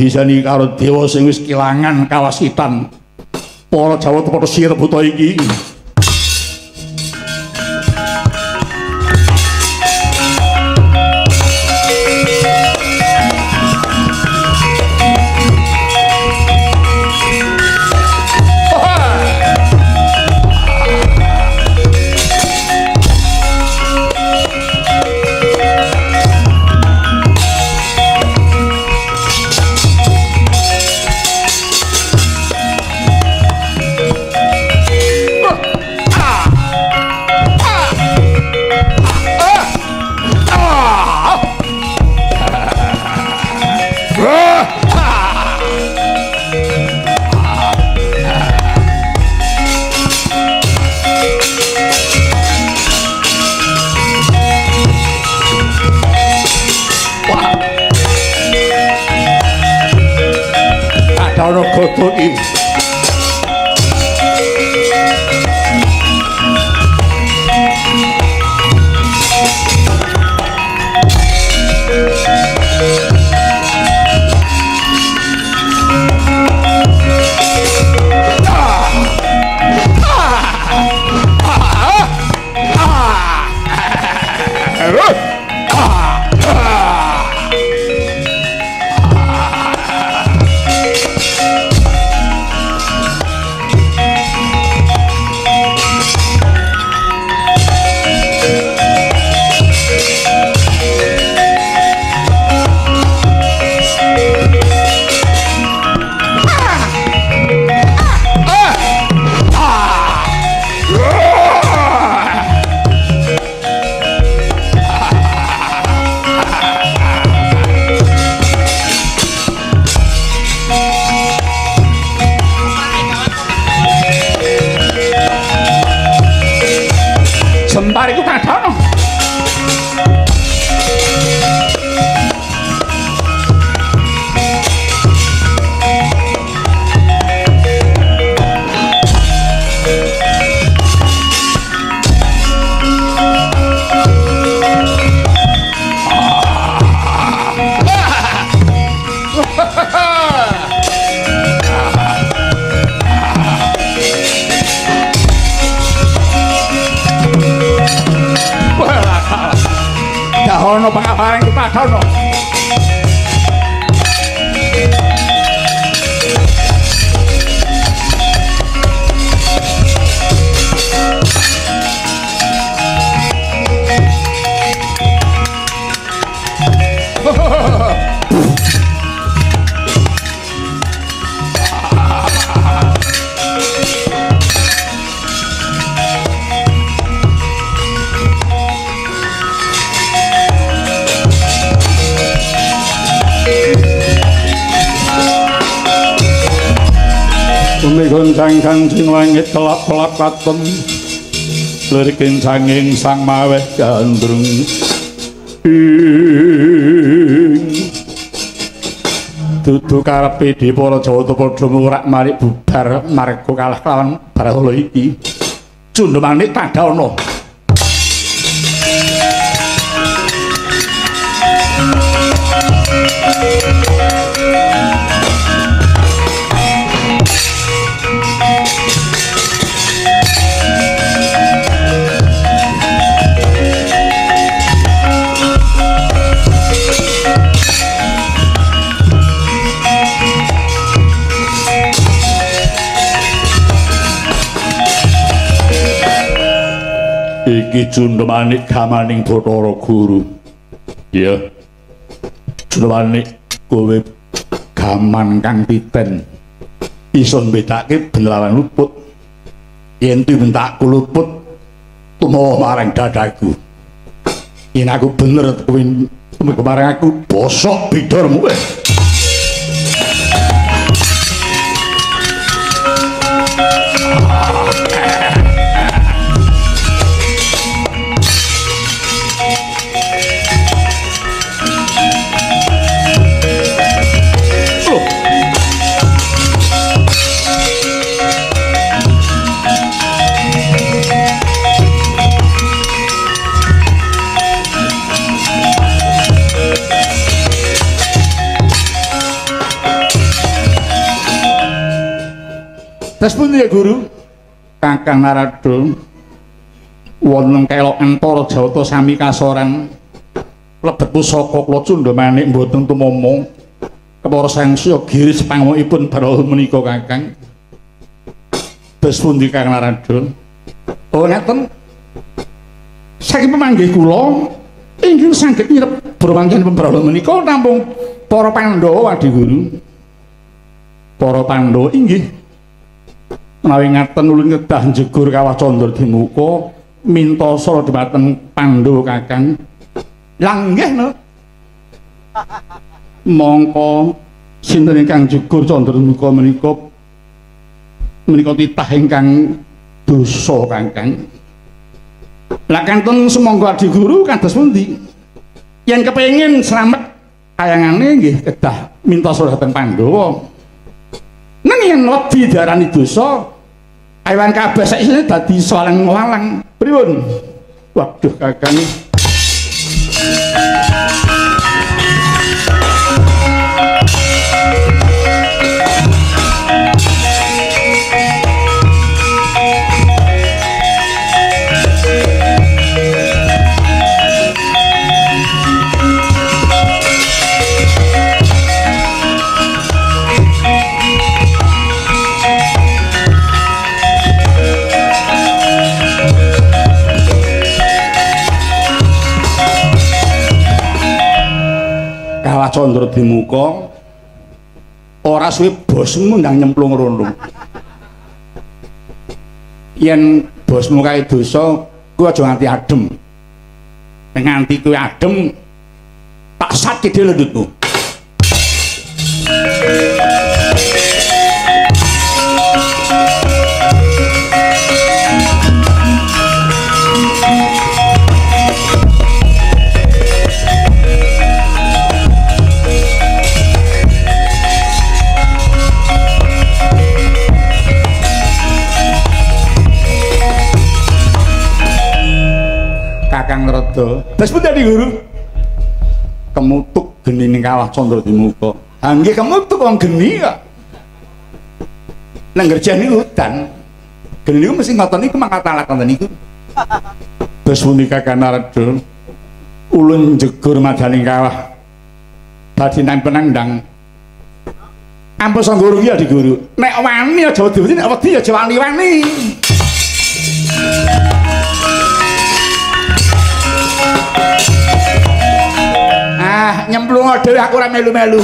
disani karo dewa sing wis kelangan kawasitan. Para Jawata padha sirep buta iki. Kancing langit kelap-kelap katon lirik kencanging sang maweh gandrung ing dudu karepe dhewe para Jawata padha murak-marik bubar marga kalah kelawan Baratala iki. Cundhamanik tadhaana. Iki Cundhamanik gamaning Bathara Guru. Iya. Cundhamanik kowe gaman kang titen. Iso mbedake bener lawan luput. Yen tumintakku luput tumawa marang dadaku. Yen aku bener kowe tumeka marang aku bosok bidormu. Terus pundi ya guru? Kakang Narada wonten kelok antara Jawata sami kasoran lebet pusaka kula Cundamanik mboten tumomong kepara sangsaya giris pangmokipun Barala menika Kakang. Terus pundi Kakang Narada? Oh ngaten. Saking pemanggih kula inggih saged nyirep bromangken Barala menika namung para Pandhawa Adi Guru. Para Pandhawa inggih menawi ngaten ulun kedah njegur kawah Candra Dimuka minta sara dhumateng Pandhawa Kakang. Lah nggih no. Mongko sinten ingkang jegur Candra Dimuka menika menika titah ingkang dosa Kakang. Lah kantun sumangga Adi Guru kados pundi? Yen kepengin slamet kayangane nggih kedah minta sara dhateng Pandhawa. Nang yen wedi diarani dosa, aywan kabeh saisine dadi salang-walang. Pripun? Waduh Kakang. Candra Dimuka ora suwe bosmu ndang nyemplung rono. Yen bosmu kae dosa, kuwi aja nganti adem. Nek nganti kuwi adem, tak sat dhewe lendutmu. Kakang Narada. Terus pundi Adi Guru? Kemutuk geni ning kawah Candra Dimuka. Ha nggih kemutuk wong geni kok. Nang gerjah niku udan. Geni niku mesti ngoten niku mangkat ngoten niku. Terus pundi Kakang Narada? Ulun jegur madaning kawah. Badhe nampen ndang. Ampun sangga rugi Adi Guru. Nek wani aja wedi, nek wedi aja wani-wani. Ah, nyemplung dhewe aku ora melu-melu.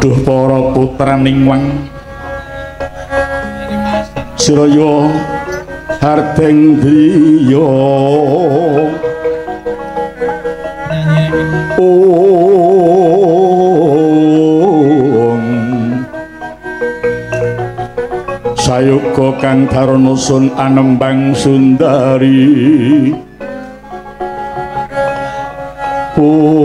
Duh para putraning wang siraya hardeng driya ong sayoga kang darana sun anembang sundari ong.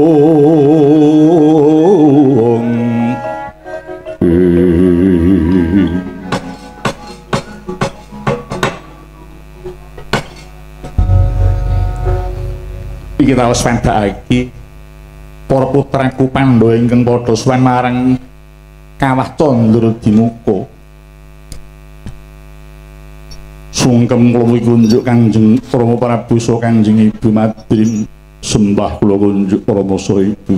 Iki taos wendakake para putraku Pandhawa ingkang padha sowan marang Kawah Candra Dimuka. Sungkem kula kunjuk Kanjeng Rama Prabu saha Kanjeng Ibu Madrim, sembah kula kunjuk Rama saha Ibu.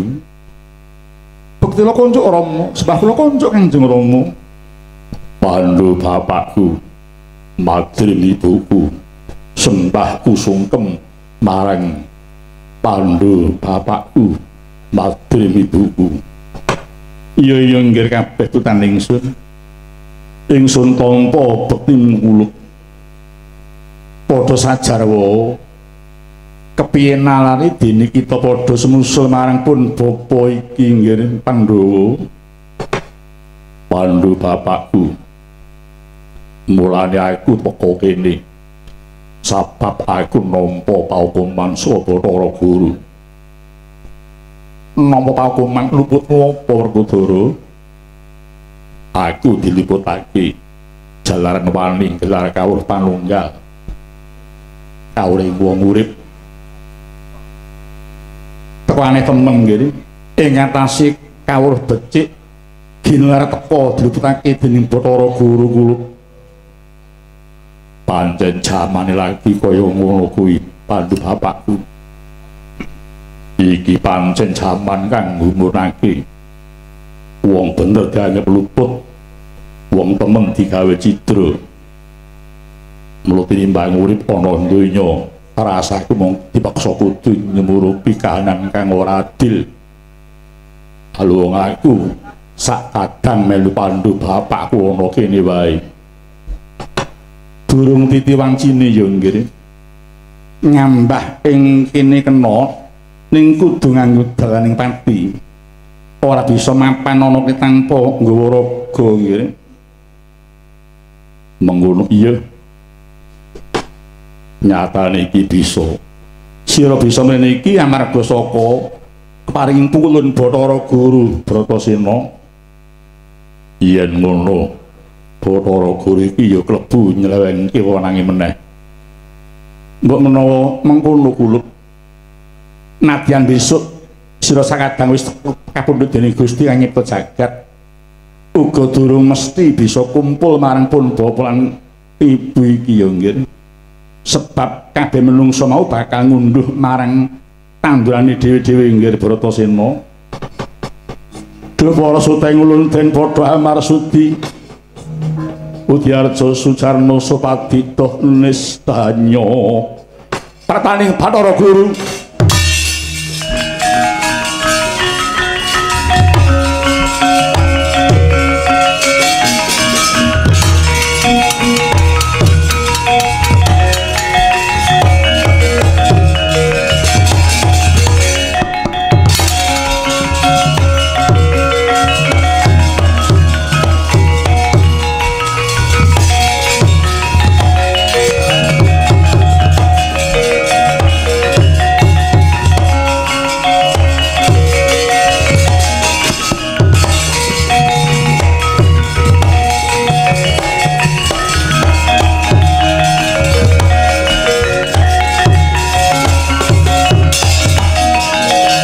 Bekti kula kunjuk Rama, sembah kula kunjuk Kanjeng Rama. Pandu bapakku, Madrim ibuku, sembahku sungkem marang Pandu bapakku, Madrim ibuku. Iya iya nggih kabeh tutan ingsun. Ingsun tampa bekti kula. Padha sajarwa kepiye nalari dene kita padha semusul marang pun bapa iki nggih Pandhawa. Pandu bapakku, mulane aku teka kene sabab aku nampa paukuman saka Bathara Guru. Nampa paukuman luputmu apa Werkudara? Aku diliputake jalaran wani gelar kawruh panunggal kawruh wong urip. Tekane temen nggih ing ngatasi kawruh becik ginelar teka diluputake dening Bathara Guru kula. Pancen jamane lagi kaya ngono kuwi Pandu bapakku. Iki pancen jaman kang nggumunake. Wong bener dianggep luput, wong temen digawe cidra. Mula tinimbang urip ana donya, rasaku mung dipaksa kudu nyemurupi kahanan kang ora adil. Halo wong aku sak kadang melu Pandu bapakku ana kene wae. Durung titi wancine ya nggih. Ngambah ing kene kena ning kudu nganggo dalaning pati. Ora bisa mapan ana ki tanpa nggawa raga nggih. Mengkono iya. Nyatane iki bisa. Sira bisa mrene iki amarga saka keparinging pukulun Bathara Guru Bratasena. Yen ngono Bathara Guru iki ya klebu nyelewengke wenange meneh. Mbok menawa mengkono kulup. Nadyan besok sira sakadang wis kapundhut dening Gusti kang nyipta jagat, uga durung mesti bisa kumpul marang pun bapa lan ibu iki ya nggih. Sebab kabeh menungsa mau bakal ngunduh marang tandurane dhewe-dhewe nggih Bratasena. Duh para suteng ulun den padha amarsudi Udyarja Sujarna Supadita nistanya prataning Bathara Guru.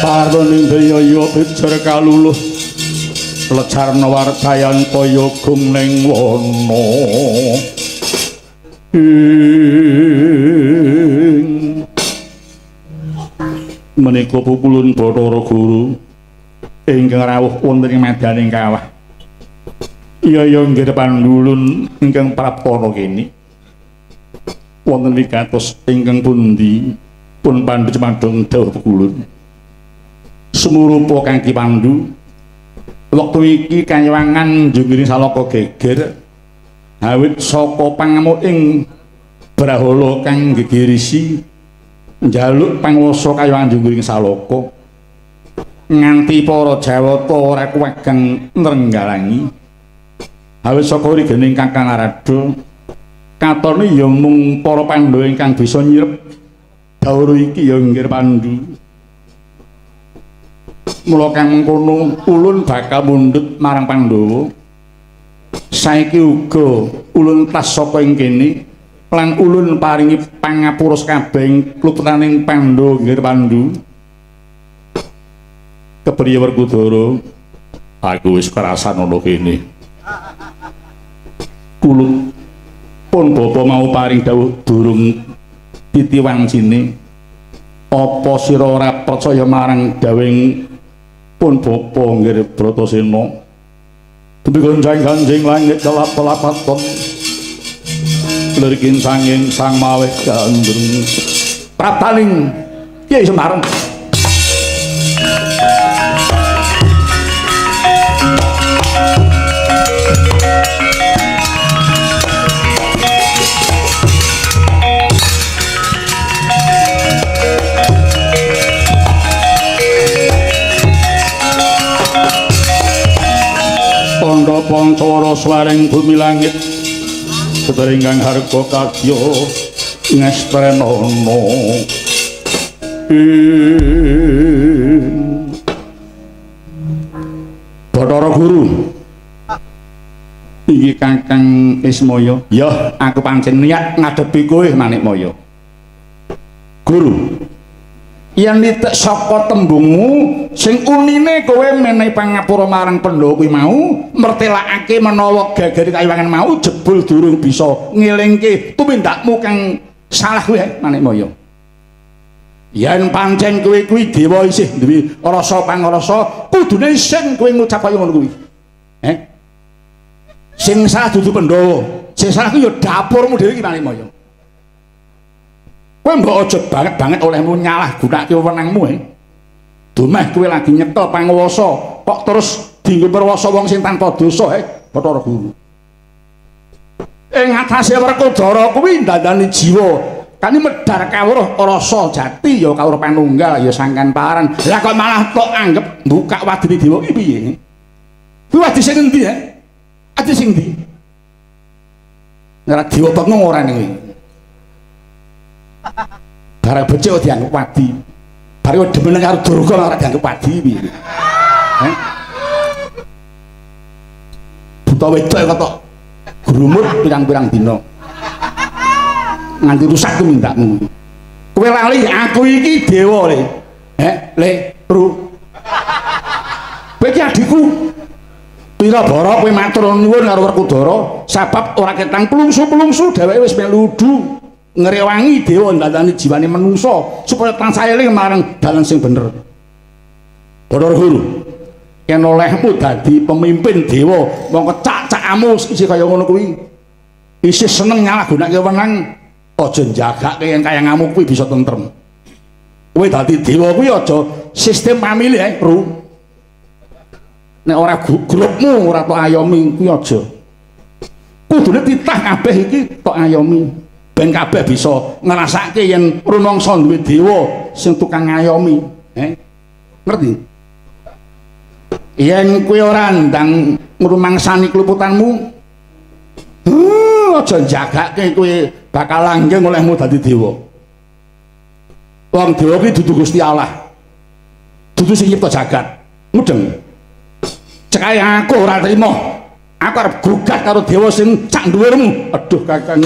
Parunindriya bejer kaluluh lecarna wardayan kaya gung ning wana. Ing menika pukulun Bathara Guru ingkang rawuh wonten ing madyaning kawah. Iya iya nggih pandulun ingkang praptana kene. Wonten wigatos ingkang pundi pun Pandu cemadong dawuh pukulun. Sumurupa Kang Ki Pandu Wektu iki kayiwangan Junggiring Salaka geger awit saka pangamuk ing Brahala kang gegirisi njaluk panguwasa kayiwangan Junggiring Salaka nganti para Jawata ora kuwagang nrenggalangi. Awit saka rigening Kakang Narada katone ya mung para Pandhawa ingkang bisa nyirep dawuh iki ya nggih Pandu. Mula kang mengkono ulun bakal mundhut marang Pandhawa. Saiki uga ulun tas saka ing kene lan ulun paringi pangapura sakabehing kluputaning Pandhawa nggih Pandu. Kepriye Werkudara? Aku wis kerasan ana kene. Kulut pun bapa mau paring dawuh durung titi wancine. Apa sira ora percaya marang dawuhing pun bapa nggih Bratasena? Demi gonjang-ganjing langit kelap-kelapaton lirikin sanging sang maweh gandrung praptaning Kyai Semarang. Tandha pancawara swaring bumi langit setringgang harga kadya ngestrenana. Bathara Guru iki Kakang Ismaya. Ya, aku pancen niat ngadepi kowe Manikmaya. Guru, yen nitik saka tembungmu sing unine kowe menehi pangapura marang Pandhawa kuwi mau mertelakake menawa gegere kayiwangan mau jebul durung bisa ngelingke tumindakmu kang salah kuwi Manikmaya. Yen pancen kowe kuwi dewa isih duwe rasa pangrasa kudune sing kowe ngucap kaya ngono kuwi. Sing salah dudu Pandhawa, sing salah kuwi ya dapurmu dhewe iki Manikmaya. Kowe mbok aja banget-banget olehmu nyalah gunake wewenangmu. Dumeh kowe lagi nyekel panguwasa kok terus dienggo perwasa wong sing tanpa dosa Bathara Guru. Ing atase Werkudara kuwi ndandani jiwa kani medhar kawruh rasa jati ya kawruh panunggal ya sangkan paran. Lah kok malah tok anggep mbukak wadine dewa iki piye? Kuwi wadi sing endi Adi sing endi? Ora dewa bengong ora ning. Barang becik kok dianggep wadi. Barang demen karo Durga ora dianggep wadi piye? Buta wedok kok tok grumut pirang-pirang dina. Nganti rusak tumindakmu. Kowe lali aku iki dewa le. Le, Ru. Kowe iki adikku. Pira bara kowe matur nuwun karo Werkudara sabab ora ketang plungsu-plungsu dheweke wis melu udu ngrewangi dewa ndandani jiwane menungsa supaya tansah eling marang dalan sing bener. Bathara Guru, yen olehmu dadi pemimpin dewa, mongko cak-cakamu isih kaya ngono kuwi. Isih seneng nyalahgunake wenang, aja njagake yen kayangamu kuwi bisa tentrem. Kowe dadi dewa kuwi aja sistem pamilih Ru. Nek ora grupmu ora tok ayomi kuwi aja. Kudune titah kabeh iki tok ayomi. Ben kabeh bisa ngrasake yen rumangsa duwe dewa sing tukang ngayomi. Ngerti? Yen kowe ora ndang ngrumangsani kluputanmu, aja njagake kowe bakal langgeng olehmu dadi dewa. Wong dewa kuwi dudu Gusti Allah. Dudu sing nyipta jagat. Mudeng. Cekae aku ora trima. Aku arep gugat karo dewa sing sak dhuwurmu. Aduh Kakang